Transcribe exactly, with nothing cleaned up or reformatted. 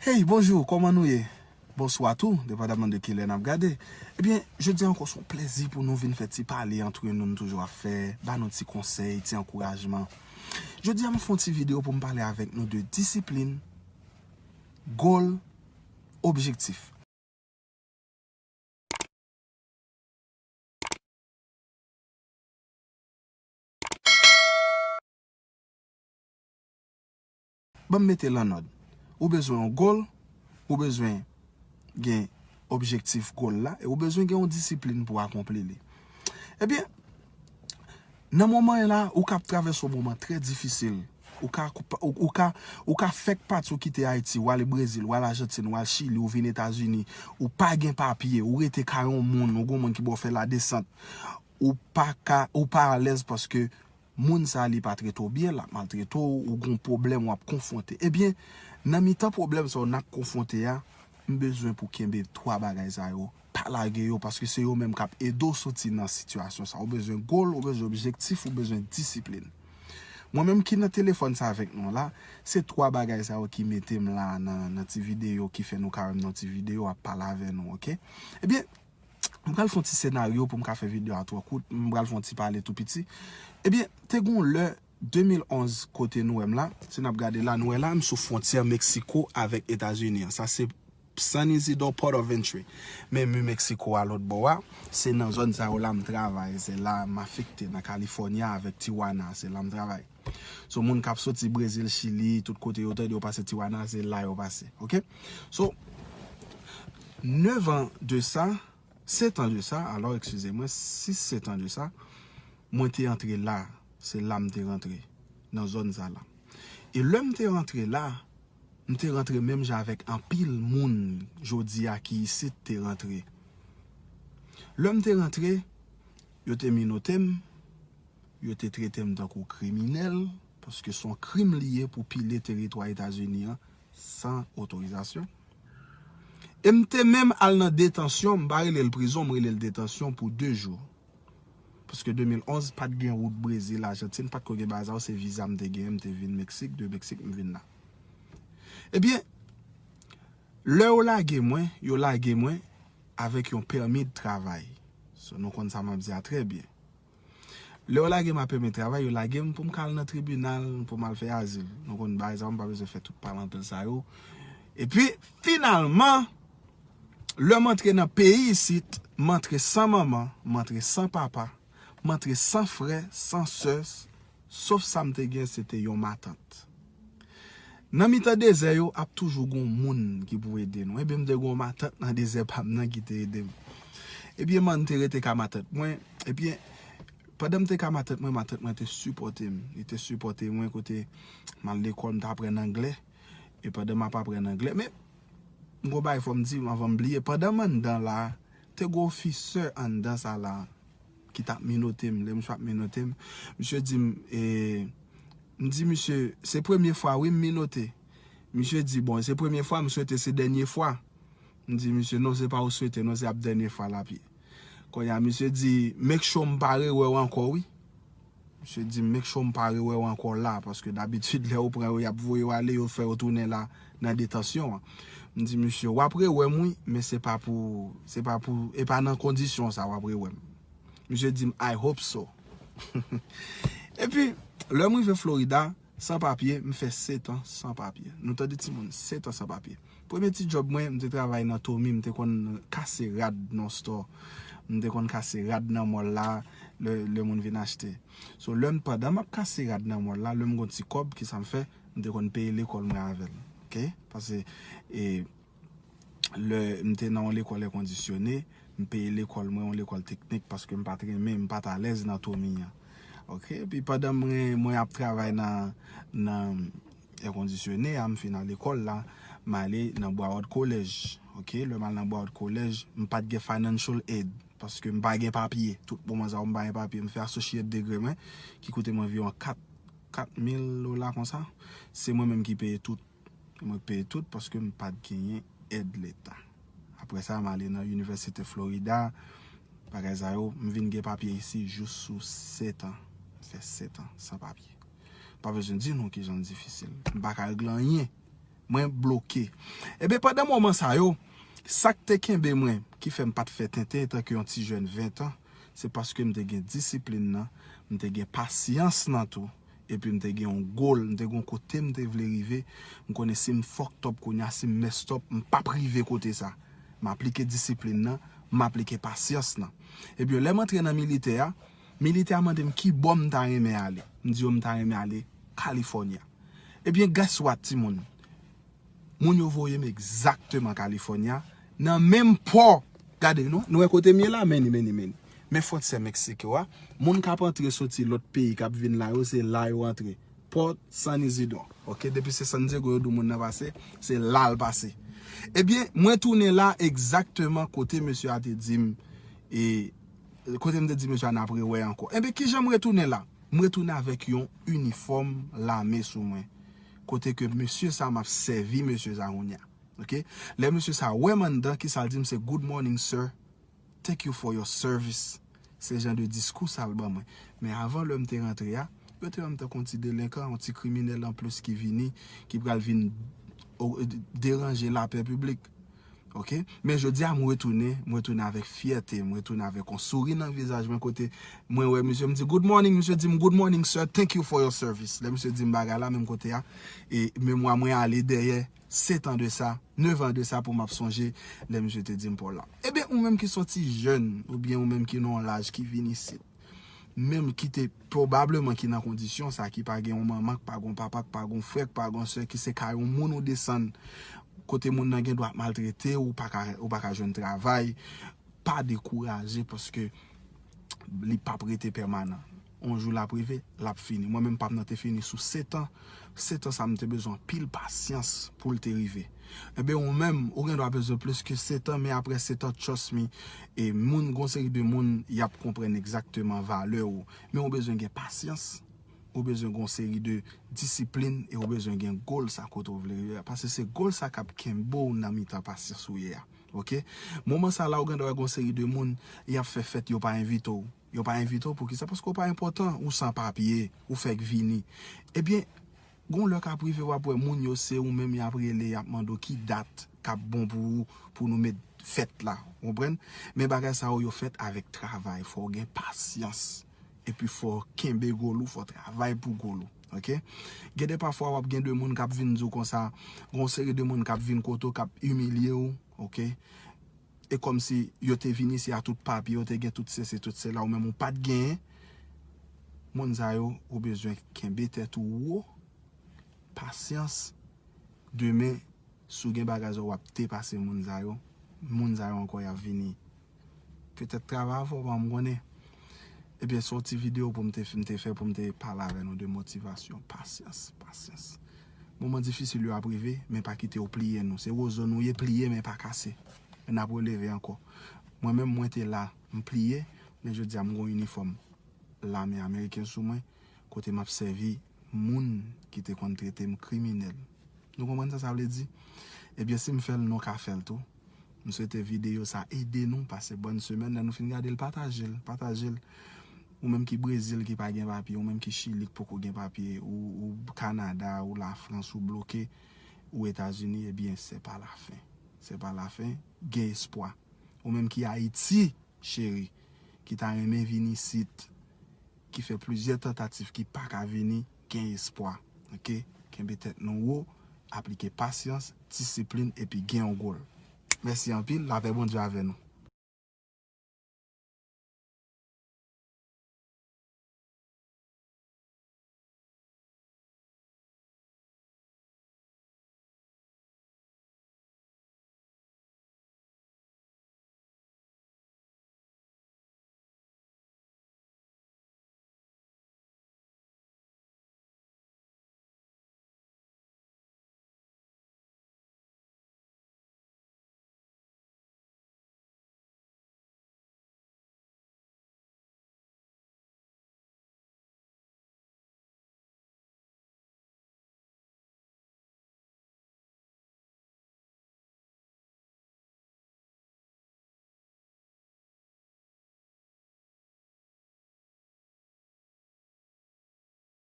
Hey, bonjou, kòman nou ye? Bonswa tou, depandaman de kilè n ap gade. Ebyen, jodi a ankò se yon plèzi pou nou vin fè ti pale antre nou, n toujou ap fè, ba nou ti konsèy, ti ankourajman. Jodi a m fè yon ti videyo pou m pale avèk nou de disiplin, goal, objektif. Ban m mete l an òd. Ou bezwen yon goal, ou bezwen gen objektif goal la, e ou bezwen gen yon disiplin pou akonpli li. Ebyen, nan moman la, ou ka ap travèse yon moman trè difisil. Ou ka, ou, ou ka, ou ka fèk pati, ou kite Ayiti, ou ale Brezil, ou ale Ajantin, ou ale Chili, ou vin Etazini, ou pa gen papye, ou rete kay yon moun, ou gen yon moun ki ba w fè ladesant, ou pa ka, ou pa alèz paske moun sa li pa trete w byen, l ap maltrete w, ou gon pwoblèm w ap konfwonte. Ebyen, nan mitan pwoblèm sa w n ap konfwonte a, m bezwen pou kenbe twa bagay sa yo, pa lage yo, paske se yo menm k ap ede w soti nan sitiyasyon sa. Ou bezwen goal, ou bezwen objektif, ou bezwen disiplin. Mwen menm ki nan telefòn sa avèk nou la, se twa bagay sa yo ki mete m la nan, nan ti videyo, ki fè nou ka wè m nan ti videyo ap pale avè nou, oke? Ebyen, m pral fè yon ti senaryo pou m ka fè videyo a twò kout, m pral fè yon ti pale tou piti. Ebyen, te gon lè de mil onz kote nou wè m la, si n ap gade la, nou wè la, m sou fwontyè Meksiko avèk Etazini an. Sa se San Isidro Port of Entry. Men mi Meksiko a lòt bò a, se nan zòn sa yo la m travay, se la m afekte, nan California avèk Tijuana, se la m travay. So, moun k ap soti Brezil, Chili, tout kote yo tande yo pase Tijuana, se la yo pase, oke? So, nèf an de sa, sèt an de sa, alò, eskize mwen, sis, sèt an de sa, mwen te antre la, se la m te rantre, nan zòn sa la. E lè m te rantre la, m te rantre menm jan avèk anpil moun jodi a ki isit te rantre. Lè m te rantre, yo te minote m, yo te trete m tankou kriminèl, paske se yon krim li ye pou pile teritwa Etazini an san otorizasyon. E m te menm al nan detansyon, m pa rele l prizon, m rele l detansyon pou de jou. Paske de mil onz, pa t gen wout Brezil, Ajantin, pa t ko gen bagay sa yo, se viza m te genyen, m te vin Meksik, de Meksik, m vin la. Ebyen, lè yo lage mwen, yo lage mwen avèk yon pèmi de travay. So, nou konn sa m ap di a trè byen. Lè yo lage m a pèmi de travay, yo lage m pou m ka al nan tribinal, pou m al fè azil. Nou konn bagay sa yo, m pa bezwen fè tout pale anpil sa yo. Epi, finalman, lè m antre nan peyi isit, m antre san manman, m antre san papa, m antre san frè, san sè, sof sa m te gen, se te yon matant. Nan mitan dezè yo, ap toujou gon moun ki pou ede nou. Ebyen, m te gon matant nan dezè pa m nan ki te ede m. Ebyen, man, m te rete ka matant mwen. Ebyen, pandan m te ka matant mwen, matant mwen te sipòte m. Li te sipòte mwen kote m al lekòl, m t aprann anglè. E pandan m ap aprann anglè, men m gon bagay fò m di anvan m bliye. Pandan m anndan la, te gon ofisè anndan sa la ki t ap minote m. Lè misye ap minote m, misye di m, e, m di misye, se premye fwa wi m minote. Misye di, bon, se premye fwa, m swete se dènye fwa. M di misye, non, se pa ou swete, non, se ap dènye fwa l ap ye. Kounye a, misye di, make sure m pa rewè w ankò wi. Misye di m, make sure m pa rewè w ankò la, paske dabitid lè yo pran yo, y ap voye w ale, yo fè yo tounen la nan detansyon an. M di misye, w ap rewè m wi, men se pa pou, se pa pou, e pa nan kondisyon sa w ap rewè m. Misye di m, I hope so. Epi, lè m rive Florida, san papye, m fè sèt an san papye. Nou tande timoun, sèt an san papye. Premye ti djòb mwen, m te travay nan Tommy, m te konn kase rad nan store. M te konn kase rad nan mall la, lè, lè moun vin achte. So, lè m, pandan m ap kase rad nan mall la, lè m gon ti kòb, kisa m fè? M te konn peye lekòl mwen avè l. Oke? Paske, e, lè m te nan yon lekòl èkondisyone, m peye lekòl mwen, yon lekòl teknik, paske m pa t renmen, m pa t alèz nan Tommy an. Oke? Epi pandan mwen, mwen ap travay nan, nan èkondisyone a, m fin al lekòl la, m ale nan Broward College. Oke? Lè m al nan Broward College, m pa t gen financial aid, paske m pa gen papye. Tout moman sa yo, m pa gen papye. M fè associate degree mwen, ki koute m anviwon kat, kat mil dola konsa. Se mwen menm ki peye tout. Mwen peye tout paske m pa t genyen èd leta. Apre sa, m ale nan Inivèsite Florida. Bagay sa yo, m vin gen papye isi jous sou sèt an. M fè sèt an san papye. Pa bezwen di nou kijan l difisil. M pa ka regle anyen. Mwen bloke. Ebyen, pandan moman sa yo, sa k te kenbe mwen, ki fè m pa t fè tenten etan ke yon ti jèn ven an, se paske m te gen disiplin nan, m te gen pasyans nan tou, epi m te gen yon goal, m te gen yon kote m te vle rive. M konnen si m fucked up kounye a, si m messed up, m p ap rive kote sa. M aplike disiplin nan, m aplike pasyans nan. Ebyen, lè m antre nan militè a, militè a mande m ki bò m ta renmen ale. M di yo m ta renmen ale California. Ebyen, guess what, timoun? Moun yo voye m egzakteman California, nan menm pò. Gade, nou, nou wè kote m ye la, meni, meni, meni. Men fwontyè Meksik yo a, moun k ap antre soti lòt peyi k ap vin la yo, se la yo antre. Port San Isidro. Ok, depi se San Diego yo di w moun nan pase, se la l pase. Ebyen, mwen tounen la egzakteman kote mesye a te di m, e kote m te di mesye a n ap rewè ankò. Ebyen, kijan m retounen la? M retounen avèk yon inifòm lame sou mwen. Kote ke mesye sa m ap sèvi mesye sa kounye a. Ok? Lè mesye sa wè m anndan, kisa l di m? Se good morning, sir. Thank you for your service. Se jan de diskou sa l ban mwen. Men avan lè m te rantre a, yo te wè m tankou yon ti delenkan, yon ti kriminèl anplis ki vini, ki pral vin o- deranje lapè piblik. Ok? Men jodi a, m retounen, m retounen avèk fyète, m retounen avèk yon souri nan vizaj mwen kote mwen wè misye, m di, good morning, misye di m, good morning, sir, thank you for your service. Lè misye di m bagay la, menm kote a, e memwa mwen ale dèyè sèt an de sa, nèf an de sa pou m ap sonje lè misye te di m pawòl la. Ebyen, ou menm ki soti jèn, oubyen ou menm ki nan yon laj ki vin isit, menm ki te pwobableman ki nan kondisyon sa, ki pa gen yon manman, ki pa gen yon papa, ki pa gen yon frè, ki pa gen yon sè, ki se kay yon moun ou desann, kote moun nan gen dwa ap maltrete w, ou pa ka, ou pa ka jwenn travay, pa dekouraje paske li p ap rete pèmanan. On jou l ap rive, l ap fini. Mwen menm, pa m nan te fini sou sèt an. Sèt an sa, m te bezwen anpil pasyans pou l te rive. Ebyen, ou menm, ou gen dwa bezwen plis ke sèt an, men apre sèt an, trust me, e moun, gon seri de moun, y ap konprann egzakteman valè ou. Men ou bezwen gen pasyans, ou bezwen gon seri de disiplin, e ou bezwen gen goal sa kote ou vle rive a. Paske se goal sa k ap kenbe w nan mitan pasyans ou ye a. Ok? Moman sa la, ou gen dwa gon seri de moun, y ap fè fèt, yo pa envite w. Yo pa envite w, poukisa? Paske w pa enpòtan, ou san papye, ou fèk vini. Ebyen, gon lè k ap rive, w ap wè moun yo se ou menm y ap rele, y ap mande w ki dat k ap bon pou ou, pou nou met fèt la. Ou konprann? Men bagay sa yo, yo fèt avèk travay, fò w gen pasyans. Epi fò w kenbe goal ou, fò w travay pou goal ou. Ok? Gen de pafwa w ap gen de moun k ap vin di w konsa, gon seri de moun k ap vin kote w, k ap imilye w, ok? E kòmsi yo te vin isi a tout papye, yo te gen tout sesi, tout sela, ou menm ou pa t genyen. Moun sa yo, ou bezwen kenbe tèt ou wo, pasyans. Demen, si w gen bagay sa w ap depase moun sa yo, moun sa yo ankò y ap vini. Petèt travay a fè w pa m konnen. Ebyen, se yon ti videyo pou m te, m te fè pou m te pale avè nou de motivasyon, pasyans, pasyans. Moman difisil yo ap rive, men pa kite yo pliye nou. Se wozo nou ye, pliye men pa kase. N ap releve ankò. Mwen menm, mwen te la, m pliye, men jodi a m gon inifòm lame ameriken sou mwen, kote m ap sèvi moun ki te konn trete m kriminèl. Nou konprann sa sa vle di? Ebyen, si m fè l, nou ka fè l tou. M swete videyo sa ede nou pase bòn semèn. Lè nou fin gade l, pataje l, pataje l. Ou menm ki Brezil ki pa gen papye, ou menm ki Chili ki poko gen papye, ou, ou Kanada, ou Lafrans, ou bloke, ou Etazini, ebyen, se pa lafen. Se pa lafen, gen espwa. Ou menm ki Ayiti, cheri, ki ta renmen vin isit, ki fè plizyè tantativ ki pa ka vini, gen espwa. Ok? Kenbe tèt nou wo, aplike pasyans, disiplin, epi gen yon goal. Mèsi anpil, lapè Bondye avè nou.